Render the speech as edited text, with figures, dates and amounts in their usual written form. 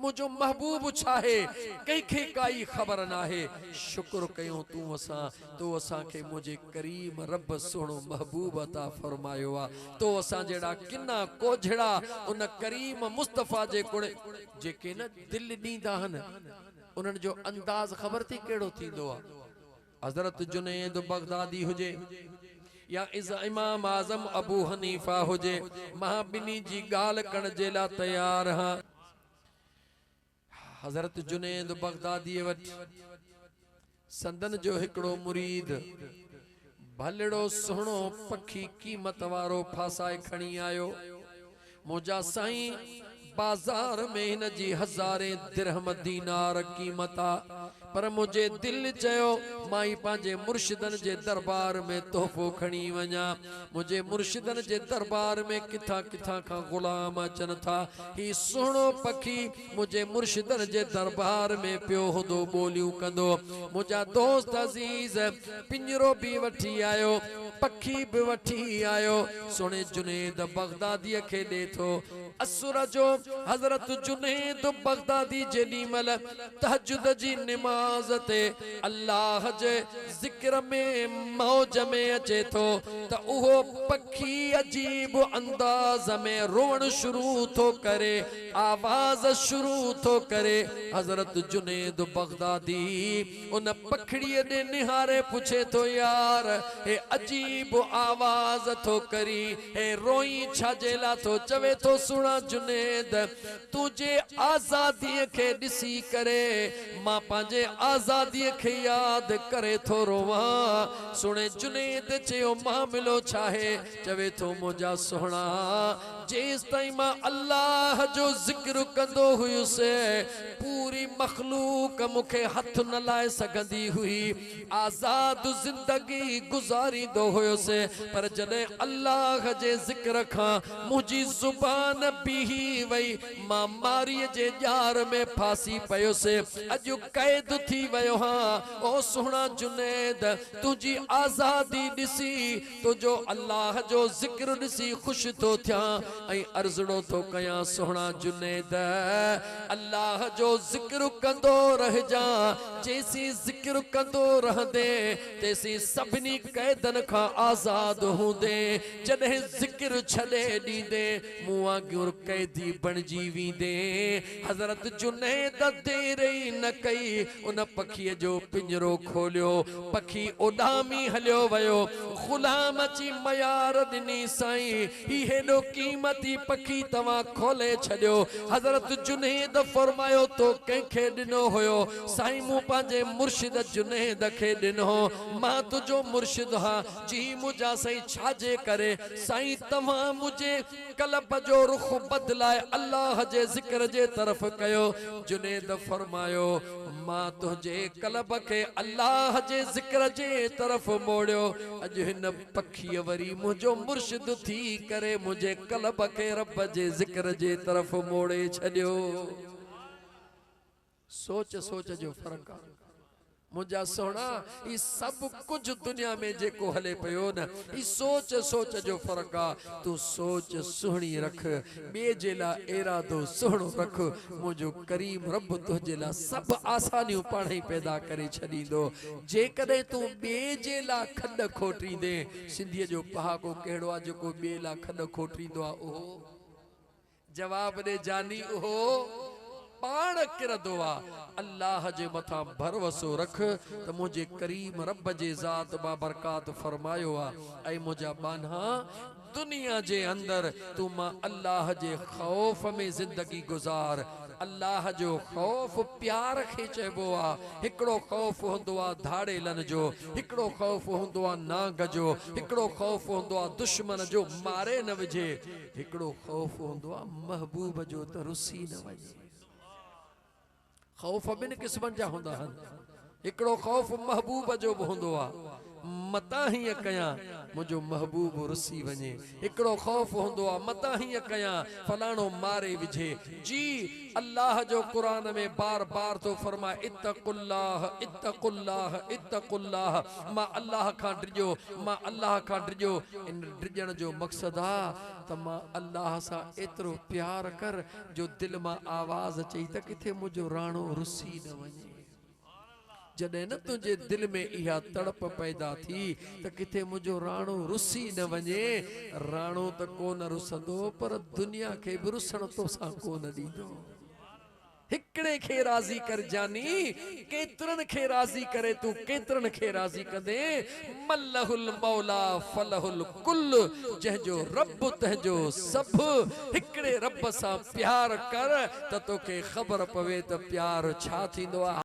منهنجو محبوب ڇاهي، ڪنهن کي ڪائي خبر ناهي. شڪر ڪيون تون اسان، تو اسان کي منهنجي ڪريم رب سهڻو محبوب عطا فرمايو آ. تو اسان جهڙا ڪنا ڪوجهڙا ان ڪريم مصطفيٰ جي ڪڻ جيڪي نه دل ڏيندا هن، انهن جو انداز خبر ٿي ڪهڙو ٿيندو آ. حضرت جنيد بغدادي هجي يا امام اعظم ابو حنيفه هجي، مان ٻنهي جي ڳالهه ڪرڻ جي لاء تيار هان. حضرت جنيد بغداديء وٽ سندن جو هڪڙو مريد ڀلڙو سهڻو پکي قيمت وارو ڦاسائي کڻي آيو. منهنجا سائين بازار ۾ هن جي هزارين درهم دينار قيمت آ، پر منهنجي دل چيو مان ئي پنهنجي مرشدن جي دربار ۾ تحفو کڻي وڃان. منهنجي مرشدن جي دربار ۾ ڪٿان ڪٿان کان غلام اچن ٿا. هي سهڻو پکي منهنجي مرشدن جي دربار ۾ پيو هوندو ٻوليون ڪندو. منهنجا دوست عزيز پڃرو به وٺي آيو، پکي به وٺي آيو. سهڻي جنيد بغداديء کي ڏي ٿو. اسر جو حضرت جنيد بغدادي جيڏي مهل تهجد جي نماز تي الله جي ذڪر ۾ موج ۾ اچي ٿو ته اهو پکي عجيب انداز ۾ روئڻ شروع ٿو ڪري، آواز شروع ٿو ڪري. حضرت جنيد بغدادي ان پکڙيء ڏي نهاري پڇي ٿو، يار هي عجيب آواز ٿو ڪرين، هي روئين ڇا جي لا ٿو؟ چوي ٿو، سهڻا جنيد! تنهنجي آزاديء کي ڏسي ڪري مان پنهنجي آزاديء کي ياد ڪري ٿو روئان. سهڻي جنيد چيو، معاملو ڇاهي؟ چوي ٿو، منهنجا سهڻا! جيستائين مان الله جو ذڪر ڪندو هيس، پوري مخلوق مون کي هٿ نه لائي سگهندي هئي. آزاد زندگي گذاريندو هيس، پر جڏهن الله جي ذڪر کان منهنجي زبان بيهي وئي، مان ماريء جي ڄار ۾ ڦاسي پيس، اڄ قيد ٿي ويو هان. او سهڻا جنيد! تنهنجي آزادي ڏسي، تنهنجو الله جو ذڪر ڏسي خوش ٿو ٿيان ۽ عرضڙو ٿو ڪيان سهڻا جنيد! الله جو ذڪر ڪندو رهجان، جيسين ذڪر ڪندو رهندين، تيسين سڀني قيدن کان آزاد هوندين، جڏهن ذڪر ڇڏي ڏيندين، مون وانگر قيدي بڻجي ويندين. حضرت جنيد دير ئي نه ڪئي، ان پکيء جو پڃرو کوليو، پکي اڏامي هليو ويو. غلام اچي ميار ڏني، سائين! هي هيڏو قيمتي پکي توهان کولي ڇڏيو. حضرت جنيد فرمايو، تو ڪنهن کي ڏنو هيو؟ سائين! مون پنهنجي مرشد جنيد کي ڏنو. مان تنهنجو مرشد هان. جي منهنجا سائين! ڇا جي ڪري؟ سائين! توهان منهنجي قلب جو رخ بدلائي الله جي ذڪر جي طرف ڪيو. جنيد فرمايو، مان تنهنجي قلب کي الله جي ذڪر جي طرف موڙيو، اڄ هن پکيء وري منهنجو مرشد ٿي ڪري منهنجي قلب کي رب جي ذڪر جي طرف موڙي ڇڏيو. سوچ سوچ جو فرق آ. منهنجا سهڻا هي سڀ ڪجهه دنيا ۾ جيڪو هلي پيو نه هي سوچ سوچ جو فرق آ. تون سوچ سهڻي رک ٻئي جي لا ارادو سهڻو رک منهنجو ڪريم رب تنهنجي لا سڀ آسانيون پاڻهئي پيدا ڪري ڇڏيندو. جيڪڏهن تون ٻئي جي لا کڏ کوٽيندين سنڌيء جو پهاڪو ڪهڙو آ جيڪو ٻئي لا کڏ کوٽيندو آ اهو جواب ڏي جاني اهو پاڻ ڪرندو آ. الله جي مٿان ڀروسو رک ته منهنجي ڪريم رب جي ذات بابرڪات فرمايو آ، اي منهنجا ٻانها! دنيا جي اندر تون مان الله جي خوف ۾ زندگي گذار. الله جو خوف پيار کي چئبو آ. هڪڙو خوف هوندو آ ڌاڙيلن جو، هڪڙو خوف هوندو آ نانگ جو، هڪڙو خوف هوندو آ دشمن جو ماري نه وجهي. هڪڙو خوف هوندو آ محبوب جو ته رسي نه وڃي. خوف ٻن قسمن جا هوندا آهن. هڪڙو خوف محبوب جو به هوندو آ. متان هيئن ڪيان منهنجو محبوب رسي وڃي. هڪڙو خوف هوندو آ متان هيئن ڪيان فلاڻو ماري وجهي. جي الله جو قرآن ۾ بار بار ٿو فرمائي اتقوا الله اتقوا الله اتقوا الله مان الله کان ڊڄو مان الله کان ڊڄو ان ڊڄڻ جو مقصد آ ته مان الله سان ايترو پيار ڪر جو دل مان آواز اچئي ته ڪٿي منهنجو راڻو رسي نه وڃي. جڏهن نه تنهنجي دل ۾ اها تڙپ پيدا ٿي ته ڪٿي منهنجو راڻو رسي نه وڃي. راڻو ته ڪونه رسندو پر دنيا کي به رسڻ توسان ڪونه ڏيندو. هڪڙي کي راضي ڪر جاني، ڪيترن کي راضي ڪري تون ڪيترن کي راضي ڪندين. من له الموليٰ فله الڪل، جنهن جو رب تنهن جو سڀ. هڪڙي رب سان پيار ڪر ته توکي خبر پوي ته پيار ڇا ٿيندو آهي.